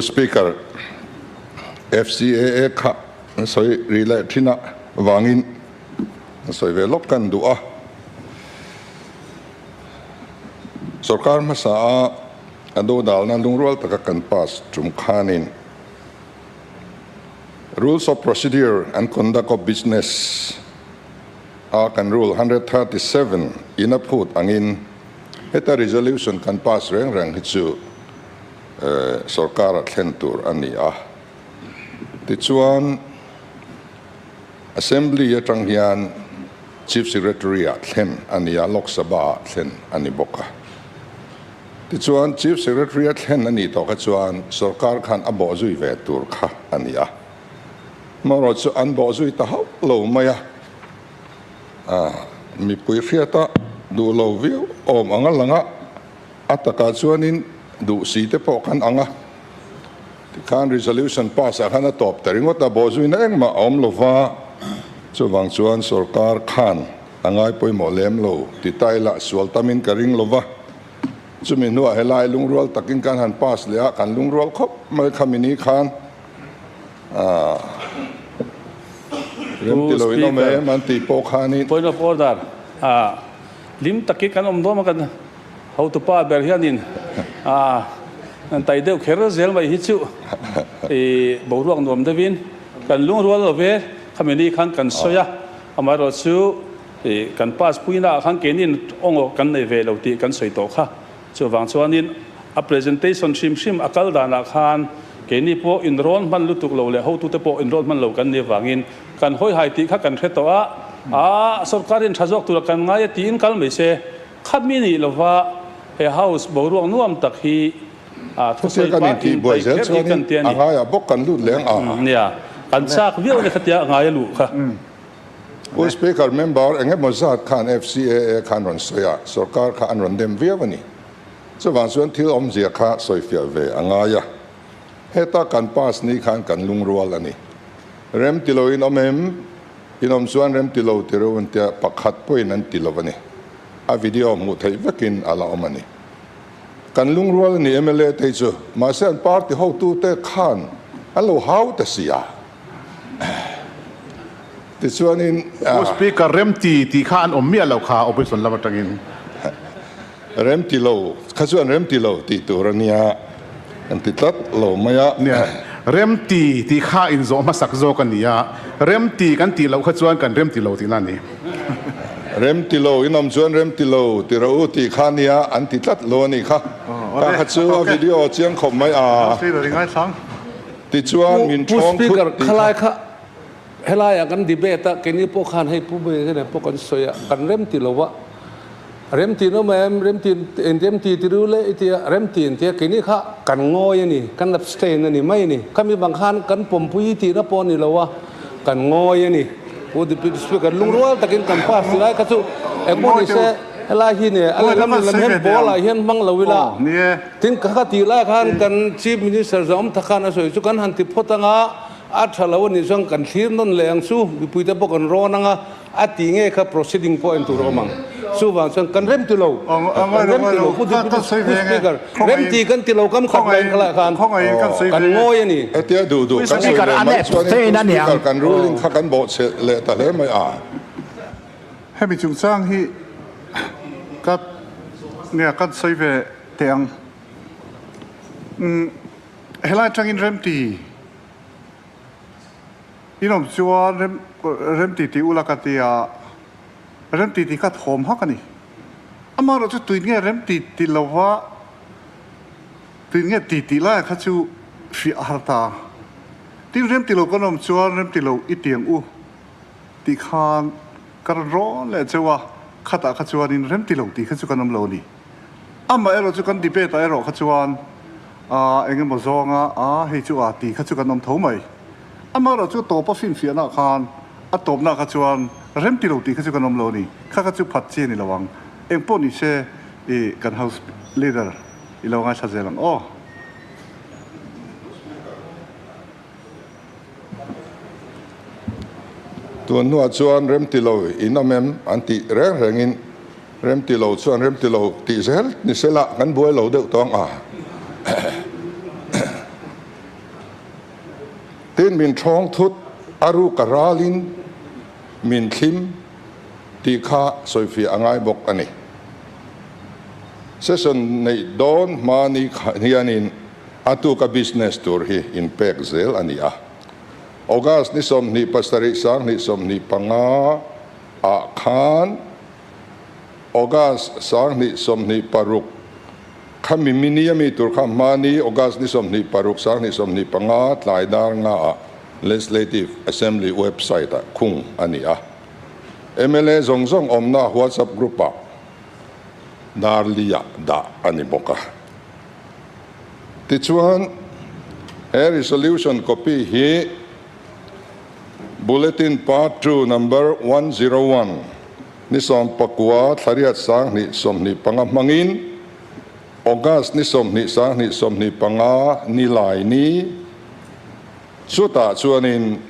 Speaker, FCAA kha an sawi ri leh thin a vangin an sawi ve lawk kan duh a. Sorkar hmasa a a dodalna lungrual taka kan pass tum khanin Rules of Procedure and Conduct of Business a kan Rule 137 in a phut angin heta resolution kan pass reng reng hi chu Sorkara thlen tur a ni a. Tichuan, Assembly atang hian Chief Secretary-ah thlen a ni a, Lok Sabha-ah thlen a ni bawk a. Tichuan, Chief Secretary-a thlen a nih tawh kha chuan sorkar khan a bawhzui ve tur kha a ni a. Amaherawhchu chu an bawhzui ta hauh lo mai a, mipui hriata duh lo viau awm anga langa A takah chuanin duh si te pawh kan ang a, tikhan resolution pass ah khan a tawp ta ringawt a, bawhzuina engmah a awm lova, chuvang chuan sorkar khan a ngai pawimawh lem lo ti ta ila sual tamin ka ring lova, chumi hnuah helai lungrual takin kan han pass leh a, kan lungrual khawp mai kha mini khan rem ti lo in awm em an tih pawh khanin. Point of order, Lim takin kan awm dawn a kan hotupa ber hianin a tai deuh kher zel mai hi chu i boruak nuam deuhin kan lungrual lo ve. Khami ni khan kan sawi a, amaherawh chu i kan pass puina ah khan keinin awngaw kan nei ve lo tih kan sawi tawh kha. Chuvang chuanin a presentation hrim hrim a kal danah khan keini pawh inrawn hman lutuk lo leh hotute pawh inrawn hman lo kan nih avangin Kan hawihai tih kha kan hre tawh a, a sorkarin tha zawk tura kan ngai a tiin kal mai se, khami nih lova he house boruak nuam tak hi a thusawi Chutia kan pah intih buai in zel tai kher hi chuanin kan ti a a ni. ngaiah bawk kan lut leng a. Nia, kan chak viau le khatia a ngai a luh kha. Pu Speaker, member eng emaw zat khan FCAA khan rawn sawi a, sorkar kha an rawn dem viau a ni. Chuvang chuan thil awmzia kha sawifiah ve a ngai a. Heta kan pass ni khan kan lungrual a ni. Rem ti lo in awm em? In awm chuan rem ti lo ti reuh an tia, pakhat pawhin an ti lo a ni. A video hmuh theih vekin a la awm a ni. Kan lungrual a ni mla te hi chu, mahse an party hotute khan an lo hau ta si a. Tichuanin. Pu Speaker, rem ti tih kha an awm miah lo kha opposition lam atangin. Rem ti lo kha chuan rem ti lo tih tur a nia, an ti tlat lo mai a. Nia, rem ti tih kha inzawh hmasak zawk a ni a, rem ti kan tih loh kha chuan kan rem ti lo tihna a ni. Rem ti lo in awm chuan rem ti lo ti rawh u tih kha nia, an ti tlat lo a nih kha. Kha kha chu a video a chiang khawp mai a. Tichuan min Pu thawng thut Speaker, tih khalai kha. kha helaiah kan debate a, keini pawh khan hei Pu Mawia nen pawh kan sawi a, kan rem ti lo a. Remti nawm em? Remti in remti ti ru le i tia, remti in tia keini kha kan ngawi a ni, kan abstain a ni mai a ni. Khami bang khan kan pawmpui tihna pawh a ni lo a, kan ngawi a ni. Pu Deputy Speaker, lungrual takin kan pass ti lai kha chu engpawh ni se, helai hi ne a lehlam lehlam hian ball ah hian hmang lo ila. Tin, ka kha tih lai khan kan Chief Minister Zawm Tha khan a sawi chu kan han ti phawt anga, a tha lo a nih chuan kan thlir nawn leh ang chu, mipuite pawh kan rawn anga, A ti nge kha proceeding pawh en tur a awm ang. Chuvang chuan kan rem ti lo, kan rem ti lo Pu Deputy Speaker, rem ti kan ti lo kam khat laiin khalaiah khan kan ngawi a ni. Hetia duh duh kan sawi leh mai chuanin Pu Speaker kan ruling kha kan bawhchhe leh ta hle mai a. Hemi chungchang hi ka nia kan sawi ve teh ang. Helai atangin remti. In awm chuan rem rem ti ti ula ka ti a, rem ti ti kha thawm hak a ni. Amaherawh chu tuin nge rem ti ti lova tuin nge ti tih laia kha chu hriah a har ta. Tin rem ti lo kan awm chuan rem ti lo i tiang u tih khan ka rawn rawn leh cheu a, khatah kha chuanin rem ti lo tih kha chu kan awm lo a ni. Amaherawh chu kan debate ah erawh kha chuan aa eng emaw zawnga aa hei chu aa tih kha chu kan awm tho mai. Amaherawh chu tawpa finfiahna khan a tawpna kha chuan rem ti lo tih kha chu kan awm lo a ni. Kha kha chu phat chi a ni lo ang. Eng pawh ni se i kan House Leader i lo ngaithla zel ang aw. Tun hnuah chuan rem ti lo in awm em an tih reng rengin rem ti lo chuan rem ti lo tih zel ni sela kan buai lo deuh tawng a. Tin, min ṭhawng thut a ruk a ralin min thlim tih kha sawifiah a ngai bawk a ni. Session neih dawn hma ni hianin a tuka business tur hi inpek zel a ni a. August ni 27 2025 ah khan August 2026 khami mini ami tur kha hmani August ni 26 2025 tlai dar nga ah Legislative Assembly website ah khung a ni a. Mla zawng zawng awmna WhatsApp group ah dar li ah dah a ni bawk a. Tichuan, he resolution copy hi Bulletin Part Two Number 101 ni 19 thlariat 2025 hmangin August ni 20 2025 ni lai ni chutah chuanin.